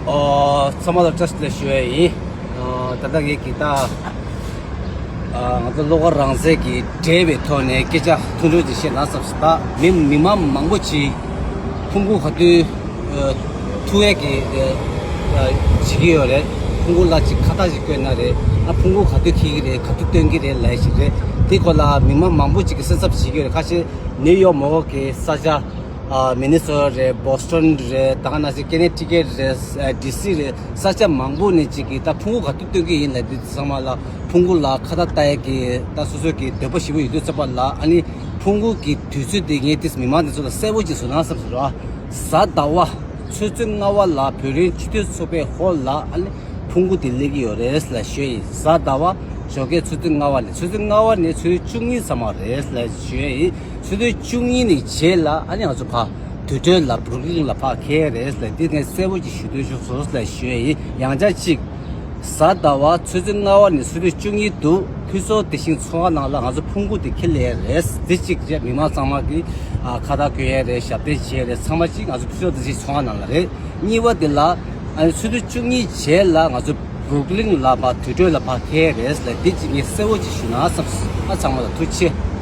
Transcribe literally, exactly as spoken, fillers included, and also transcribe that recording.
ཨོ། ཚང་མ་ལ་བཀྲ་ཤིས་བདེ་ལེགས་ཞུ་ཡ་ཡིན། ཨོ། ད་ལྟ་ངས་ཀྱི་ད། ཨ། ང་ཚོ་བློ་དགའ་རང་བཙན་གྱི་འབྲེལ་བའི་ཐོག་ནས་སྐད་ཆ་ཐུང་ཐུང་ཅིག་བཤད་ན་བསམ་སོང་། ད་མི་མི་མང་མང་པོ་ཅིག་ཕུང་པོ་ག་དུས་ཨ་ཐུག་ཡས་ཀྱི་ཨ་བྱེད་ཀྱི་ཡོད་རེད། ཕུང་པོ་ལ་ཅིག་ཁ་བཏགས་ཅིག་བཀོད་ན་རེད། ཨ། ཕུང་པོ་ག་དུས་འཁེལ་གྱི་རེད། ག་དུས་སྟོན་གྱི་རེད་ལབ་ཡས་ཅིག་རེད། དེ་སྐོར་ལ་མི་མང་མང་པོ་ཅིག་གིས་གསན་གསབ་བྱེད་ཀྱི་ཡོད་རེད། ཁ་ཤས་ནིའུ་ཡོག་མོ་གི་ས་ཆ། ཨ། མི་ནི་སོ་ཊ་རེད། བོ་སི་ཊོན་རེད། ད་ག་ནང་བཞིན་ཀེ་ནེ་ཊི་ཀེཊ་རེད། ཨ། ཌི་སི་རེད། ས་ཆ་མང་པོ་ནས་ཅིག་གིས་ད་ཕུང་པོ་ག་དུས་སྟོན་གྱི་ཡིན་ལབ་དུས་ཚང་མ་ལ་ཕུང་པོ་ལ་ཁ་བཏགས་བཏགས་ཡས་ཀྱི་ད་སོ་སོ་གི་འདོད་པ་ཞེ་པོ་ཡོད་དུས་ཙམ་པ་ལ། ཨ་ནི་ཕུང་པོ་གི་དུས་ཚོད་དེ་ངས་ཏིས་མི་མང་དེ་ཚོ་ལ་གསལ་པོ་ཅིག་བཟོ་ན་བསམ་སོང་ར། གཟའ་ཟླ་བ་ཆུ་ཚོད་ལྔ་པ་ལ་བོད་རིགས་སྤྱི་མཐུན་ཚོགས་པའི་ཧོལ་ལ། ཨ་ནི་ཕུང་པོ་དེ་སླེབས་ཀྱི་ཡོད་རེད་ལབ་ཞུ་ཡ་ཡིན། གཟའ་ཟླ་བ་ཞོགས་ཀའི་ཆུ་ཚོད་ལྔ་པ་ནས། ཆུ་ཚོད་ལྔ་པ་ནས་ཆུ་ཚོད་བཅུ་གཉིས་ཙམ་མ་རེད་ལབ་ཞུ་ཡ་ཡིན། ཆུ་ཚོད་བཅུ་གཉིས་ནས་རྗེས་ལ་ཨ་ནི་ང་ཚོ་ཕར་དུས་ཐོན་ལ་བུ་རུག་ལིན་ལ་ཕར་འཁེལ་རེད་ལབ་འདི་ངས་གསལ་པོ་ཅིག་ཞུ་འདོད་བྱུང་སོང་ལབ་ཞུ་ཡ་ཡིན། ཡང་བསྐྱར་ཅིག་གཟའ་ཟླ་བ་ཆུ་ཚོད་ལྔ་པ་ནས་ཆུ་ཚོད་བཅུ་གཉིས་དུ་ཕུན་ཚོགས་བདེ་ཆེན་ཚོགས་ཁང་ནང་ལ་ང་ཚོ་ཕུང་པོ་དེ་འཁྱེར་ལེ་རེད། འདི་གཅིག་བྱས། མི་མང་ཚང་མ་གིས་ཨ་ཁ་བཏགས་གྱོན་ཡས་རེད། ཞབས་བརྟན་བྱེད་ཡས་རེད། ཚང་མ་གཅིག་ང་ཚོ་ཕུན་ཚོགས་བདེ་ཆེན་ཚོགས་ཁང་ནང་ལ་རེད། གཉིས་པ་དེ་ལ་ཨ་ནི་ཆུ་ཚོད་བཅུ་གཉིས་རྗེས་ལ་ང་ཚོ་བུ་རུག་ལིན་ལ་ཕར་དུས་ཐོན་ལ་ཕར་འཁེལ་རེད་ལབ་འདི་གཅིག་ངས་གསལ་པོ་ཅིག་ཞུ་ན་བསམ་སོང་། ཨ། ཚང་མ་ལ་ཐུགས་རྗེ་ཆེ།